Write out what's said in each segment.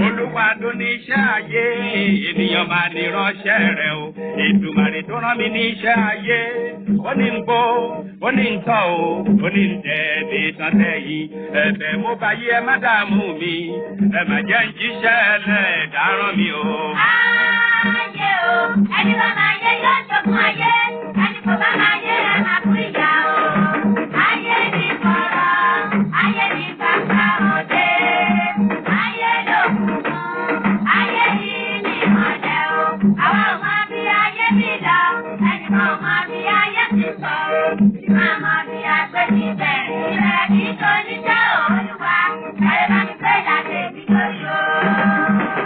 Olúwa ló ní iṣẹ́ ayé, ènìyàn máa ní ránṣẹ́ rẹ̀ o. Èdùmàrè tó rán mi ní iṣẹ́ ayé, ó ní ń gbó, ó ní ń tọ́ o, ó ní ń tẹ̀ bí tán tẹ̀yìn. Ẹ̀bẹ̀ mo bá yí ẹ má dààmú mi, ẹ má jẹ́ ń jíṣẹ́ ẹlẹ́dàá rán mi o. Ayé o, ẹni bá máa yé yóò ṣokùn ayé, ẹni kò bá máa yé ẹ máa kú ìyá o. Ayé ní kọ̀rọ̀, ayé ní gbangba òde, ayé lòkùnkùn, ayé yìí ní ìmọ̀lẹ̀ o. Àwa ò mọ bí ayé mi lọ, ẹnì kan ò mọ bí ayé ti sọ o. Ìmọ̀ mọ bí agbé ti bẹ̀rẹ̀, ìbẹ̀rẹ̀ kì í tó níṣẹ́ Olúwa, ẹ̀rọ bá mi pé láti èmi lórí o.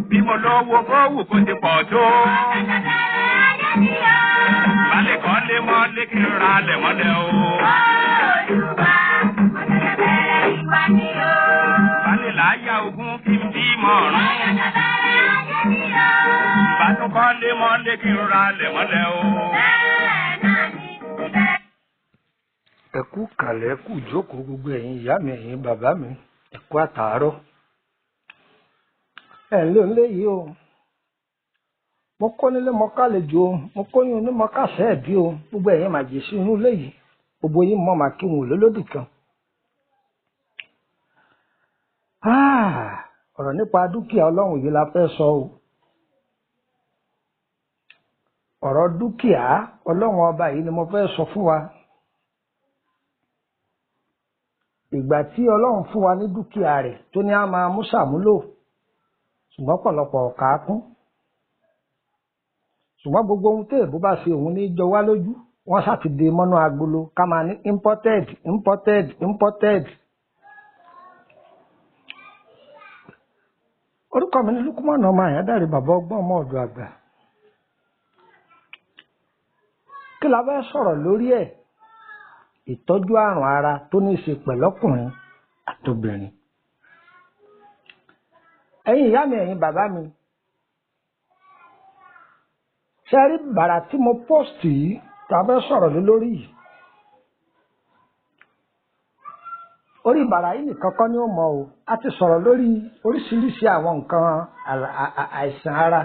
Bí mo lówó kówù kó ti pọ̀ tó. Balẹ̀ kan lé mọ́ lé kí n ra lẹ̀ mọ́lẹ̀ o. Balẹ̀ láyà ogún kí n bí mọ̀rún. Bàtún kan lé mọ́ lé kí n ra lẹ̀ mọ́lẹ̀ o. Ẹ kú kàlẹ́, kú jókòó gbogbo ẹ̀yin ìyá mi, ẹ̀yin bàbá mi, ẹ kú àtàárọ̀. Ẹ̀ ń lé ń léyìí o. Mo kó nílé mo kálejò o, mo kóyún ní mo kásẹ̀ ẹ̀bí o, gbogbo ẹ̀yin màjèṣí inú ilé yìí, gbogbo yín mọ̀ màá kí wọn lólódì kan. Ọ̀rọ̀ nípa dúkìá Ọlọ́run yìí la fẹ́ sọ o. Ọ̀rọ̀ dúkìá Ọlọ́run ọba yìí ni mo fẹ́ sọ fún wa. Ìgbà tí Ọlọ́run fún wa ní dúkìá rẹ̀ tó ní a máa mú ṣàmúlò, ṣùgbọ́n ọ̀pọ̀lọpọ̀ ọ̀kà kún. Ṣùgbọ́n gbogbo ohun tí èèbó bá ṣe òun ní jọ wá lójú, wọ́n ṣàtìdé mọ́nú agolo ká máa ní imported, imported, imported. Orúkọ mi ní Lukumọ̀nà ọmọ Àyándàrè, bàbá ọgbọ́n ọmọ ọ̀dọ̀ àgbà. Kí la fẹ́ sọ̀rọ̀ lórí ẹ̀? Ìtọ́jú àrùn ara tó ní í ṣe pẹ̀lọ́kùnrin àtobìnrin. Ẹ̀yin ìyá mi, ẹ̀yin bàbá mi, ṣe rí bàrà tí mo post yìí tá a fẹ́ sọ̀rọ̀ lé lórí yìí? Orí bàrà yìí nìkan kọ́ ni ó mọ̀ o. A ti sọ̀rọ̀ lórí oríṣiríṣi àwọn nǹkan àìsàn ara.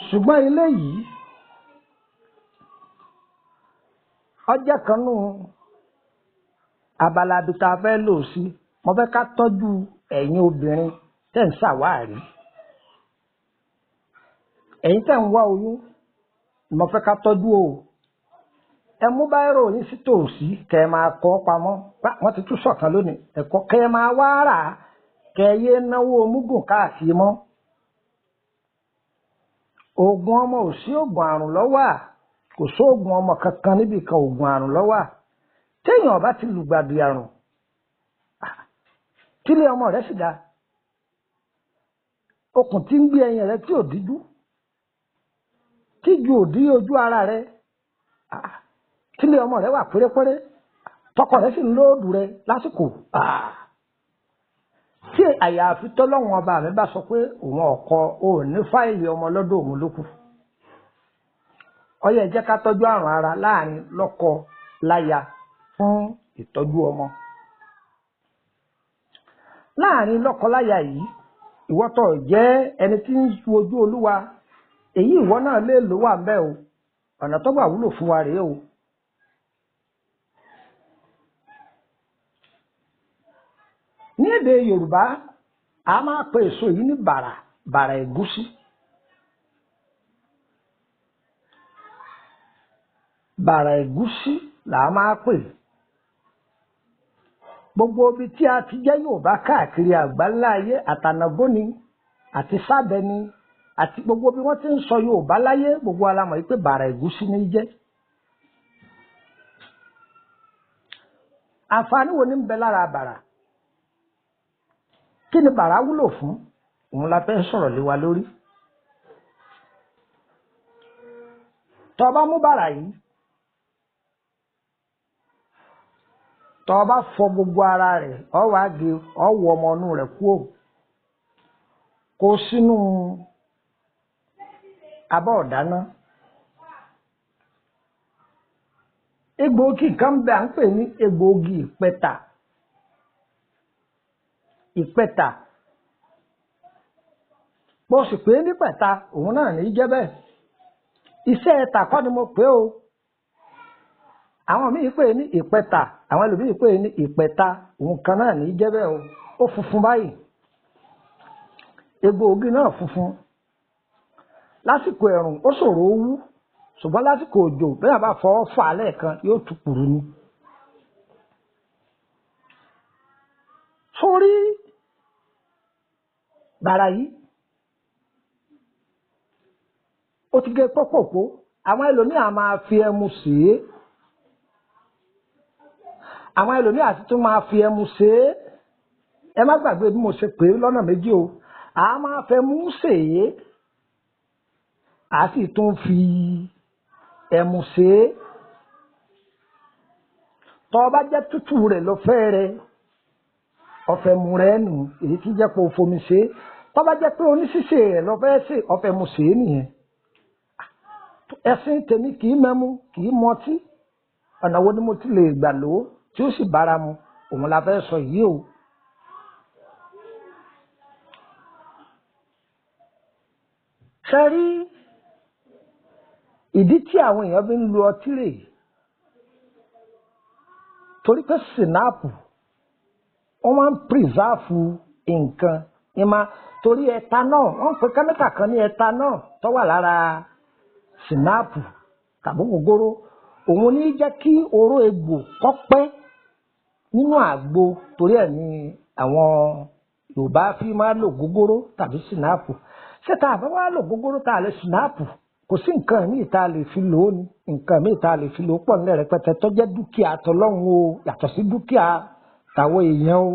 Ṣùgbọ́n ilé yìí ọjọ́ kan nù abala ibi tá a fẹ́ lò sí. Mo fẹ́ ká tọ́jú ẹ̀yin obìnrin tẹ́ ń ṣàwárí, ẹ̀yin tẹ́ ń wá oyún, mo fẹ́ ká tọ́jú o. Ẹ mú báírò yín sí tòsí kẹ́ ẹ máa kọ́ pamọ́. Wọ́n ti tún sọ̀kan lónìí ẹ̀kọ́ kẹ́ ẹ máa wá rà á, kẹ́ ẹ yé náwó omúgùn káàkiri mọ́. Oògùn ọmọ ò sí, oògùn àrùn lọ́wọ́ à kò sóògùn ọmọ kankan níbi kan, oògùn àrùn lọ́wọ́ à. Téèyàn bá ti lùgbàdì àrùn, tílé ọmọ rẹ̀ sì dá, okùn tí ń gbé ẹyin rẹ̀ tí ò díjú, tíjú ò dí ojú ara rẹ̀, tílé ọmọ rẹ̀ wà pérépéré, tọkọ rẹ̀ sì ń lóòdù rẹ̀ lásìkò. Tí àyàfi tọ́lọ́wọ́n ọba mi bá sọ pé òun ọkọ ò ní fáìlì ọmọ lọ́dọ̀ òun lókù. Ó yẹ jẹ́ ká tọ́jú àrùn ara láàrin lọ́kọ láya fún ìtọ́jú ọmọ. Láàrin lọ́kọ láya yìí, ìwọ tó jẹ́ ẹni tí ń wojú Olúwa, èyí ìwọ náà lè lò wà ń bẹ́ o. Ọ̀nà tó gbà wúlò fún wa rèé o. Ní èdè Yorùbá, a máa pe èso yìí ní bàrà, bàrà ẹ̀gúsí. Bàrà ẹ̀gúsí là á máa pè. Gbogbo ibi tí a ti jẹ́ Yorùbá káàkiri àgbáńlá ayé, àtànàgó ni, àti sábẹ́ ni, àti gbogbo bí wọ́n ti ń sọ Yorùbá láyé, gbogbo wa la mọ̀ pé bàrà ẹ̀gúsí ní í jẹ́. Àǹfààní wo ni ń bẹ lára bàrà? Kí ni bàrà wúlò fún? Òun la fẹ́ sọ̀rọ̀ lé wa lórí. Tó bá mú bàrà yìí, Tọ́ ọ bá fọ gbogbo ara rẹ̀, ọ wàá gé, ọ wọ ọmọ inú rẹ̀ kúò, kó sínú abọ́ ọ̀dáná. Egbòogi kan bẹ à ń pè ní egbòogi ìpẹta. Ìpẹta, bó sì pé ní pẹ̀ta, òun náà ní í jẹ́ bẹ́ẹ̀. Iṣẹ́ ẹ̀ta kọ́ ni mo pè o. Àwọn míì pè ní ìpẹta, àwọn ẹlòmíì pè ní ìpẹta, òun kan náà ní í jẹ́ bẹ́ẹ̀ o. Ó funfun báyìí, egbòogi náà funfun. Lásìkò ẹ̀rùn ó ṣòro ó wú, ṣùgbọ́n lásìkò òjò bẹ́ẹ̀ bá fọwọ́ fà á lẹ́ẹ̀kan yóò tu kùrù ni. Sórí bàrà yìí, ó ti gé pọ́pọ̀pọ́. Àwọn ẹlòmíì á máa fi ẹmu sè é, àwọn ẹlòmíì àti tún máa fi ẹmu sè é. Ẹ má gbàgbé bí mo ṣe pè é lọ́nà méjì o. À máa fẹ́ mú sè é, à sì tún fi ẹmu sè é. Tọ́ ọ bá jẹ́ tútù rẹ̀ lọ fẹ́ rẹ, ọ̀fẹ́ mu rẹ nù, èyí tí jẹ́ pé o fomi sè é. Tọ́ bá jẹ́ pé oníṣíṣe rẹ̀ lọ fẹ́ sè, ọ̀fẹ́ mu sè é nìyẹn. Ẹ̀sìn tèmi kì í mẹ́mu, kì í mọtí. Ọ̀nà wo ni mo ti lè gbà lò ó tí ó sì bára mu? Òun la fẹ́ sọ yìí o. Ṣe rí ìdí tí àwọn èèyàn fi ń lu ọtí rèé? Torí pé sinapu, wọ́n máa ń pírísàfù nǹkan ìmọ̀, torí ẹtanọ́ọ̀, wọ́n ń pe kẹ́míkà kan ní ẹtanọ́ọ̀ tó wà lára sinapu tàbí ògógóró. Òun ní jẹ́ kí oró egbò kó pẹ́ nínú àgbo. Torí ẹ̀ ní àwọn Yorùbá fi máa lò gógóró tàbí sinapu. Ṣé tá a bá wá lò gógóró, tá a lè sinapu, kò sí nǹkan míì tá a lè fi lò ó ní? Nǹkan míì tá a lè fi lò ó pọ̀ nílẹ̀ rẹpẹtẹ tó jẹ́ dúkìá tọlọ́run o, yàtọ̀ sí dúkìá tàwọn èèyàn o.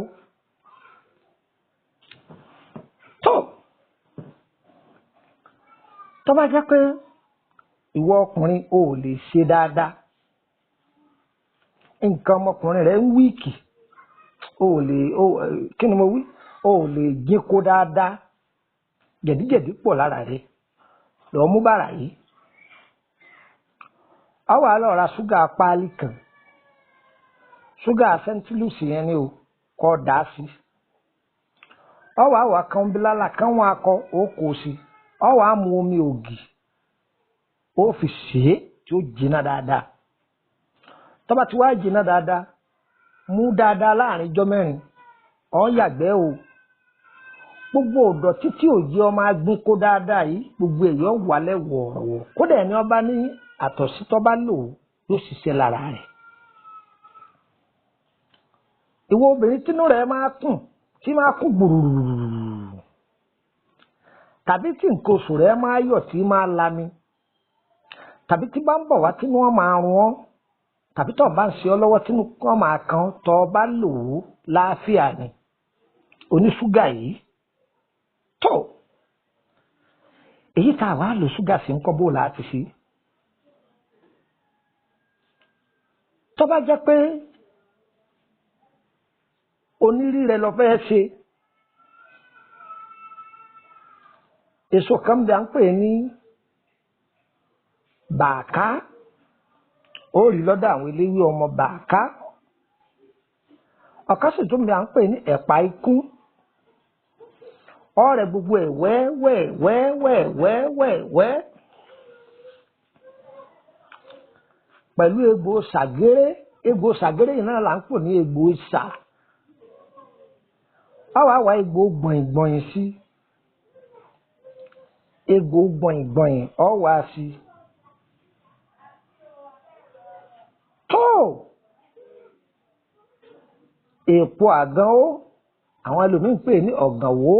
Tó bá jẹ́ pé ìwọ ọkùnrin o ò lè ṣe dáadáa, nǹkan ọmọkùnrin rẹ ń wíìkì, o ò lè o, kí ni mo wí, o ò lè jíko dáadáa, jẹ̀díjẹ̀dí pọ̀ lára rẹ, lọ́ọ́ mú bàrà yìí. Ọ wà lọ ra ṣúgà páálí kan, ṣúgà sẹ́ńtúlùsì yẹn ni o, kọ́ dà á sí. Ọ wà wà kan bílálà kan wọn akọ, ó kò sí. Ọ wà á mu omi ògì, ó fi sè é tí ó jiná dáadáa. Tó bá ti wá jiná dáadáa, mú dáadáa láàrin ijọ́ 4, ó yàgbẹ́ o. Gbogbo ọ̀dọ̀tí tí òye ọmọ agbín kó dáadáa yìí, gbogbo èyí ó wálẹ̀ wọ̀ọ̀rọ̀wọ̀. Kódà ẹni ọba ní àtọ̀sí tó bá lò ó, yóò ṣiṣẹ́ lára rẹ̀. Ìwọ obìnrin tínú rẹ̀ máa kùn, tí máa kún gbùrùrù, tàbí tí nǹkan oṣù rẹ̀ máa yọ̀ tí máa lami, tàbí tí bá ń bọ̀ wá tínú wọn máa rún ọ́, tàbí tó bá ń ṣe ọ́ lọ́wọ́ tínú wọn máa kan, tó bá lò ó láàfíà ni oníṣúgà yìí. Tó èyí tá a wá lò ṣúgà sí ń kọ́ bó láti ṣe. Tó bá jẹ́ pé onírírẹ lọ fẹ́ ṣe, èso kan bí a ń pè ní bàáká, ó rí lọ́dọ̀ àwọn eléwé ọmọ bàáká. Ọ̀kan sì tún bí a ń pè ní ẹ̀pà ikú. Ọ̀rẹ́ gbogbo ẹ̀ wẹ́wẹ́wẹ́wẹ́wẹ́wẹ́ pẹ̀lú egbò ṣàgéré. Egbò ṣàgéré yìí náà là ń pè ní egbò ìṣà. Ọwọ́ àwa egbò gbọ̀nyìngbọ̀nyìn sí, egbò gbọ̀nyìngbọ̀nyìn ọwọ́ á sí. Tó èpo àgàn ó, àwọn ẹlòmíín pè ní ọ̀gànwó.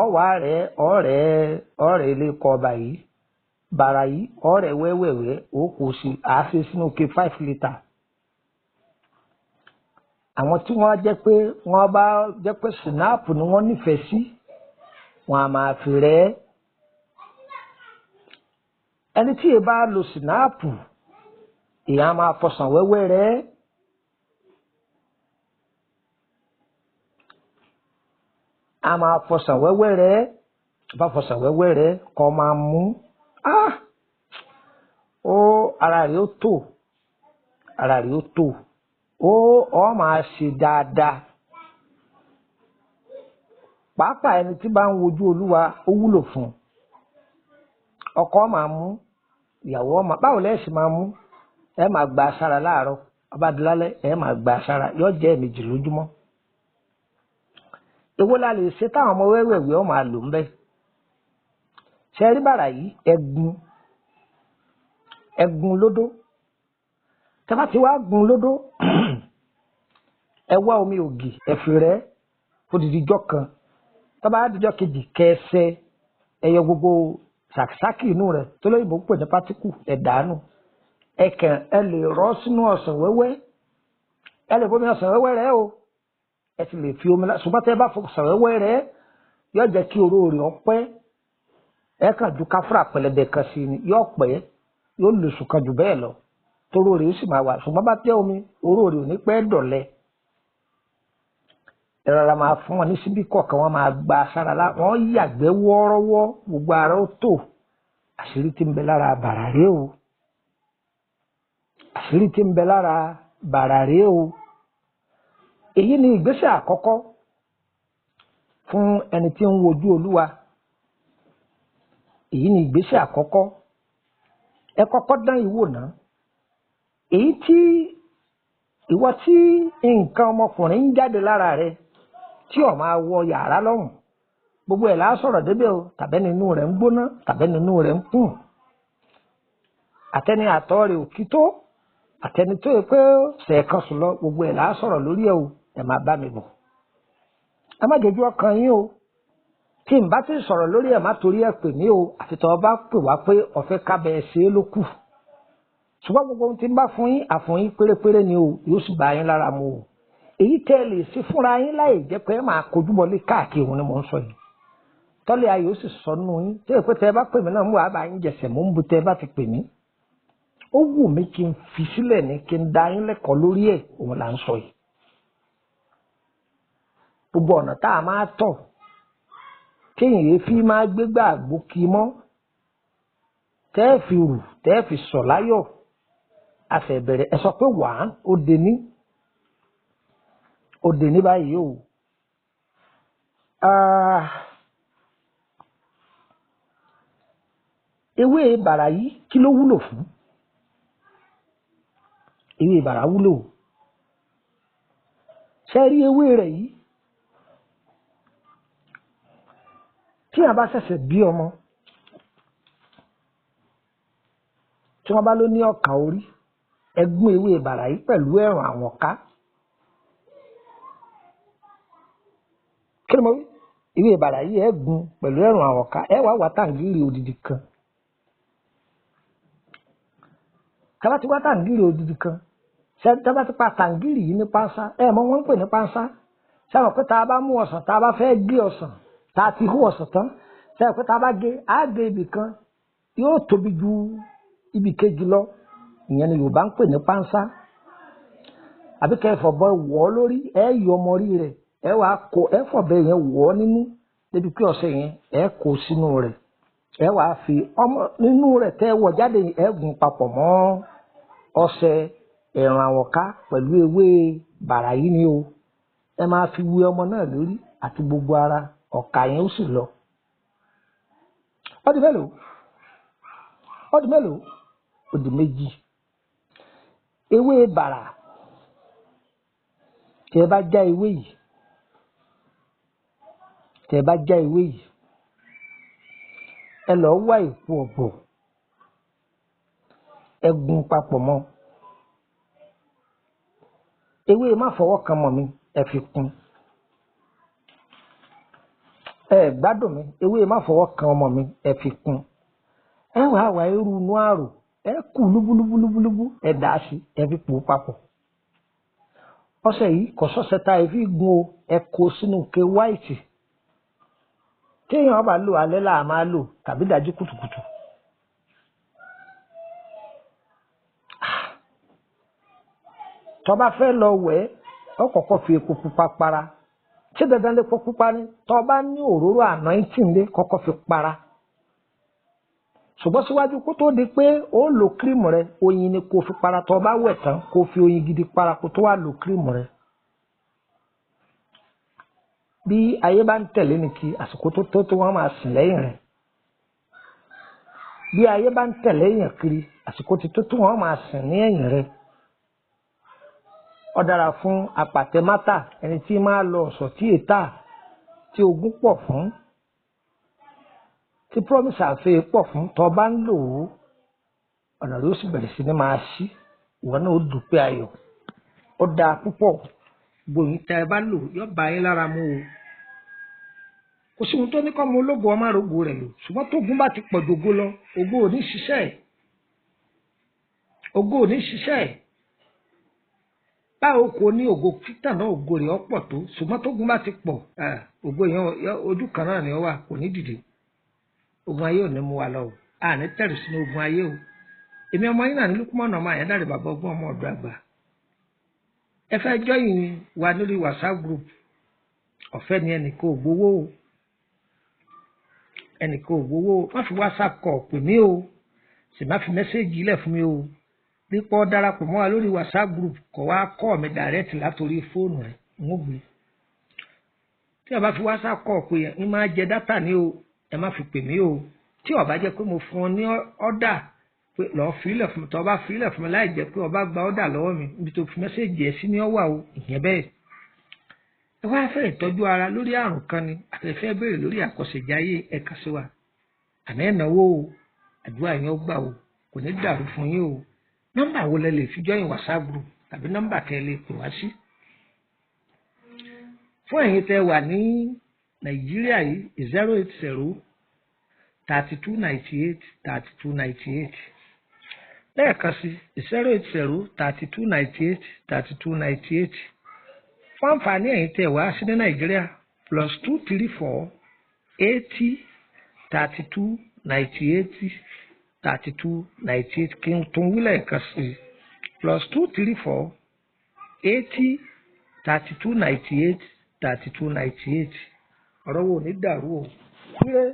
Ọwọ́ rẹ̀ ọ̀rẹ́ ọ̀rẹ́ ilé kọ ọba yìí, bàrà yìí, ọ̀rẹ́ wẹ́wẹ́wẹ́ ó kò sí àáṣe sínú ke 5 litre. Àwọn tí wọ́n jẹ́ pé wọ́n bá jẹ́ pé sinapu ni wọ́n nífẹ̀ẹ́ sí, wọ́n á máa fi rẹ́. Ẹni tí ẹ bá lo sìnáàpù, èèyàn máa fọsàn wẹ́wẹ́ rẹ̀. A máa fọsàn wẹ́wẹ́ rẹ̀, bá fọsàn wẹ́wẹ́ rẹ̀ kọ́ máa mú. Ó ara rẹ̀ ó tò, ara rẹ̀ ó tò, ó ọ máa ṣe dáadáa. Pàápàá ẹni tí bá ń wojú Olúwa, ó wúlò fún un. Ọkọ máa mú, ìyàwó máa, báwo lẹ́sìn máa mú? Ẹ máa gba sára láàárọ̀, ọba adúlálẹ̀ ẹ máa gba sára, yóò jẹ́ ẹ̀mejì lójúmọ́. Èwo la lè ṣe táwọn ọmọ wẹ́wẹ̀wẹ́ ọ máa lò ń bẹ́? Ṣe rí bàrà yìí, ẹ̀gún, ẹ̀gún lódó. Tẹ́ bá ti wá gún lódó, ẹ wá omi ògì, ẹ fi rẹ́ fódìdí ijọ́ kan. Tọ́ bá dijọ́ kejì, kẹsẹ̀ ẹyọ gbogbo sàkísàkí inú rẹ̀ tó lóyìnbó ń pè ní pátíkù, ẹ dànù. Ẹ kàn ẹ lè rọ́ sínú ọsàn wẹ́wẹ́, ẹ lè bomi ọsàn wẹ́wẹ́ rẹ o, ẹ sì lè fi omi, ṣùgbọ́n tẹ́ bá fọ ọsàn wẹ́wẹ́ rẹ, yóò jẹ́ kí oró rẹ̀ ọpẹ́. Ẹ kàn ju káfúrà pẹlẹbẹ kan sí ni, yóò pẹ́, yóò lè sùn kan jù bẹ́ẹ̀ lọ, toró rẹ̀ ó sì máa wà. Ṣùgbọ́n bá tẹ́ omi, oró rẹ̀ ò ní pẹ́ dọ̀lẹ́. Ẹ rọra máa fún wọn ní síbí kọ̀ọ̀kan, wọn máa gba sára lá, wọn yàgbẹ́ wọ́ọ́rọ́wọ́, gbogbo ara ó tò. Àṣírí tí ń bẹ lára bàrà rèé o. Àṣírí tí ń bẹ lára bàrà rèé o. Èyí ni ìgbésẹ̀ àkọ́kọ́ fún ẹni tí ń wojú Olúwa. Èyí ni ìgbésẹ̀ àkọ́kọ́. Ẹ kọ́kọ́ dán ìwò náà. Èyí tí ìwọ tí nǹkan ọmọkùnrin ń jáde lára rẹ tí ó máa wọ yàrá lọ́hùn, gbogbo ẹ̀ la sọ̀rọ̀ débẹ̀ o. Tàbẹ́ni inú rẹ̀ ń gbóná, tàbẹ́ni inú rẹ̀ ń kùn, àtẹni àtọ̀ rẹ̀ ò kí tó, àtẹni tó yẹ pé ṣẹ̀ẹ̀kan sùn lọ, gbogbo ẹ̀ la sọ̀rọ̀ lórí ẹ̀ o. Ẹ máa bá mi bọ̀, ẹ má jojú ọkàn yín o. Tí n bá ti sọ̀rọ̀ lórí ẹ̀, má torí ẹ̀ pè mí o, àfi tọ́ ọ bá pè wá pé ọ̀fẹ́ kábẹ́ ẹ̀ ṣe é ló kù. Ṣùgbọ́n gbogbo ohun tí n bá fún yín, àfún yín pérépéré ni o, yóò sì bá yín lára mu o. Èyí tẹ́ ẹ lè ṣe fúnra yín láì jẹ́ pé ẹ máa kojú bọlé káàkiri, òun ni mò ń sọ yìí. Tọ́lẹ̀ ayò sì sọ nínú yín tí èpè tẹ́ ẹ bá pè mí náà, mú wàá bá yín jẹsẹ̀ mò ń bu tẹ́ ẹ bá ti pè mí. Ó wù mí kí n fi sílẹ̀ ní kí n da yín lẹ́kọ̀ọ́ lórí ẹ̀, òun là ń sọ yìí. Gbogbo ọ̀nà tá a máa tọ̀ téèyàn yìí fi máa gbégbá àgbo kí mọ́, tẹ́ ẹ fi rù, tẹ́ ẹ fi sọ̀ láyọ̀. Àfẹ̀bẹ̀rẹ̀ ẹ sọ pé wàá ó dé ní, ó dé ní báyìí o. Ewé bàrà yìí kí ló wúlò fún? Ewé bàrà wúlò. Ṣé rí ewé rẹ̀ yìí? Tí a bá ṣẹ̀ṣẹ̀ bí ọmọ, tí wọ́n bá ló ní ọ̀kà orí, ẹ gún ewé bàrà yìí pẹ̀lú ẹ̀rùn àwọ̀ká. Kí ni mo wí? Ewé bàrà yìí ẹ gún pẹ̀lú ẹ̀rùn àwọ̀ká, ẹ wá wá tàǹgìrì odidi kan. Tá bá ti wá tàǹgìrì odidi kan, ṣé tá bá ti pa tàǹgìrì yìí ní pánsá, ẹ mọ̀ wọ́n ń pè ní pánsá. Ṣé àwọn pé tá a bá mú ọsàn, tá a bá fẹ́ gé ọsàn, tá a ti hú ọsàn tán, ṣé àwọn pé tá a bá gé, á gé ibì kan, yóò tóbi ju ibì kejì lọ. Ìyẹn ni Yorùbá ń pè ní pánsá. Àbí kẹ́ ẹ fọ̀bọ wọ̀ ọ́ lórí, ẹ yọ ọmọ orí rẹ̀, ẹ wá kó, ẹ fọ̀bẹ yẹn wọ̀ ọ́ nínú, débi pé ọṣẹ yẹn ẹ kó sínú rẹ̀, ẹ wá fi ọmọ nínú rẹ̀ tẹ́ wọ̀ jáde, ẹ gún papọ̀ mọ́ ọṣẹ ẹ̀rùn àwọ̀ká pẹ̀lú ewé bàrà yìí ni o. Ẹ máa fi wé ọmọ náà lórí àti gbogbo ara, ọ̀kà yẹn ó sì lọ. Ó di mélòó? Ó di mélòó? Ó di méjì. Ewé bàrà, tí ẹ bá já ewé yìí, tí ẹ bá já ewé yìí, ẹ lọ wá èpo ọ̀bọ̀, ẹ gún papọ̀ mọ́. Ewé má fọwọ́ kan mọ́ mi, ẹ fi kún. Ẹ gbádùn mi, ewé má fọwọ́ kan ọmọ mi, ẹ fi kún. Ẹ wàá wá irú inú àrò, ẹ kù lúbúlúbúlúbú, ẹ dà á sí, ẹ fi pò ó papọ̀. Ọṣẹ yìí kò sọ́sẹ tá ẹ fi gún o, ẹ kó sínú ike wáìtì. Téèyàn bá lò alẹ́ là máa lò tàbí dájú kùtùkùtù. Tó bá fẹ́ lọ wẹ̀, ó kọ́kọ́ fi epo pupa para. Ṣé dandan lépo pupa ni? Tó bá ní òróró anointing lé, kọ́kọ́ fi para. Ṣùgbọ́n síwájú kó tó di pé ó lo kírímù rẹ, oyin ni kó fi para. Tó bá wẹ̀ tán, kó fi oyin gidi para kó tó wá lo kírímù rẹ. Bí ayé bá ń tẹ̀lé ni kí àsìkò tó tó tó wọ́n máa sìn lẹ́yìn rẹ̀. Bí ayé bá ń tẹ̀lé èèyàn kiri, àsìkò ti tó tó wọ́n máa sìn ní ẹ̀yìn rẹ̀. Ó dára fún apàtẹ mátà, ẹni tí máa lọ ọ̀sọ̀ tí ètà tí ogún pọ̀ fún, tí promise àfẹ́ pọ̀ fún. Tó bá ń lò ó, ọ̀nà rẹ̀ ó sì bẹ̀rẹ̀ sí ní máa ṣí, ìwọ náà ó dúpẹ́ ayọ̀. Ó dáa púpọ̀. Gbòyìn tẹ ẹ bá lò yóò bá yín lára mu o. Kò sí ohun tó ní kọ́ ọmọ ológo ọmọ àrògbò rẹ̀ lò, ṣùgbọ́n tógun bá ti pọ̀ jògo lọ, ògo ò ní ṣiṣẹ́ ẹ̀. Ògo ò ní ṣiṣẹ́ ẹ̀. Báwo kò ní ògo títàn náà, ògo rẹ̀ ọ̀pọ̀ tó, ṣùgbọ́n tógun bá ti pọ̀, ògo yẹn ojú kan náà ni ó wà, kò ní dìde. Ogun ayé ò ní mú wa lọ o. A ní tẹ̀rù sínú ogun ayé o. Èmi ọmọ yín náà ní Lúkúmọ̀nà ọmọ Àyándàrè, bàbá ọgbọ́n, ọmọ ọ̀dọ́ àgbà. Ẹ fẹ́ join wa lórí WhatsApp group, ọ̀fẹ́ ni, ẹnìkan ò gbowó o, ẹnìkan ò gbowó o. Má fi WhatsApp kọ̀ pè mí o, sì má fi message lẹ̀ fún mi o. Nípa ọ darapọ̀ mọ́ wa lórí WhatsApp group, kọ̀ wá call mi direct látòrí fóònù rẹ̀, ń ó gbé. Tí o bá fi WhatsApp kọ̀ pé ń máa jẹ data ní o, ẹ má fi pè mí o. Tí o bá jẹ́ pé mo fún ọ ní order pé lọ́ọ́ fílẹ̀ fún mi, tó o bá fílẹ̀ fún mi láì jẹ́ pé o bá gba order lọ́wọ́ mi, níbi tó fi message ẹ̀ sí ní ọ̀wà o, ìyẹn bẹ́ẹ̀. Ẹ wá fẹ́ ìtọ́jú ara lórí àrùn kan ni, àtẹ̀fẹ́ béèrè lórí àkọsẹ̀jáyé, ẹ̀ka sí wa. Àmì ẹ̀náwó o, àdúrà yẹn ó gbà o, kò ní dàrú fún yín o. Nọ́mbà wo lẹ lè fi join WhatsApp group tàbí nọ́mbà tẹ́ lè pè wá sí? Fún ẹ̀yin tẹ́ wà ní Nàìjíríà yìí, 08032983298. Lẹ́ẹ̀kan sí, 08032983298. Fún àǹfààní ẹ̀yin tẹ́ wá sí ní Nàìjíríà, +2348032983298. Kí n tún wí lẹ́ẹ̀kan sí, +2348032983298. Ọ̀rọ̀ wo ò ní dàrú o. Ire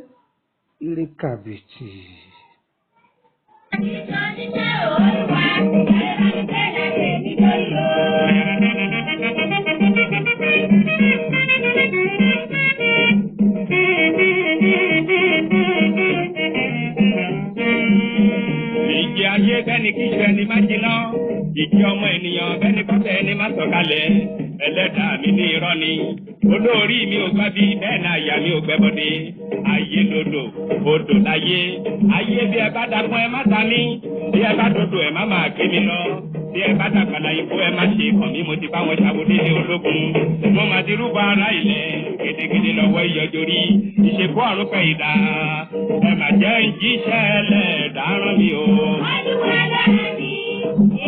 ire kàbìtì. Ìjọ Olúwa, ẹ̀rọ ìtẹ́lẹ̀ tèmi lórí o. Ìjì ayé bẹ́ni kí ṣe ẹni má jiná. Ìjì ọmọ ènìyàn bẹ́ni kọ́tẹ́ ẹni má sọ̀kalẹ̀. Ẹlẹ́dàá mi ní irọ́ ni. Olórí mi ò gbá bí bẹ́ẹ̀ náà, àyà mi ò gbẹ́bọdé. Ayé lodò, odò láyé. Ayé, bí ẹ bá dàgbọ́n, ẹ má ta mí. Bí ẹ bá dodo, ẹ má máa gbé mi lọ. Bí ẹ bá dàgbàlá ikú, ẹ má ṣe kàn mí. Mo ti bá wọn ṣàwọdé ní ológun. Mo máa ti rúbọ ara ilẹ̀. Gidigidi lọ́wọ́ ìyọjorí. Ìṣèkú ọ̀run pẹ̀ ìdá. Ẹ má jẹ́ ìjíṣẹ́ ẹlẹ́dàá mi o. Olúwa lọ́rọ̀ mi,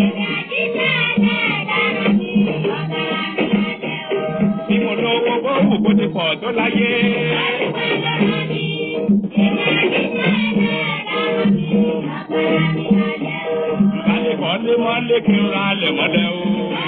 èmi àjíṣẹ́ ẹlẹ́dàá mi, ọ̀gá mi lálẹ́ o. Bí mo lówó bó wù kó ti pọ̀ tó láyé. Olúwa lọ́rọ̀ mi, èmi àjíṣẹ́ ẹlẹ́dàá mi, ọ̀gá mi lálẹ́ o. Ìbálẹ̀ kọ́ lé mọ́lé kí n ra lẹ̀ mọ́lẹ̀ o. Olúwa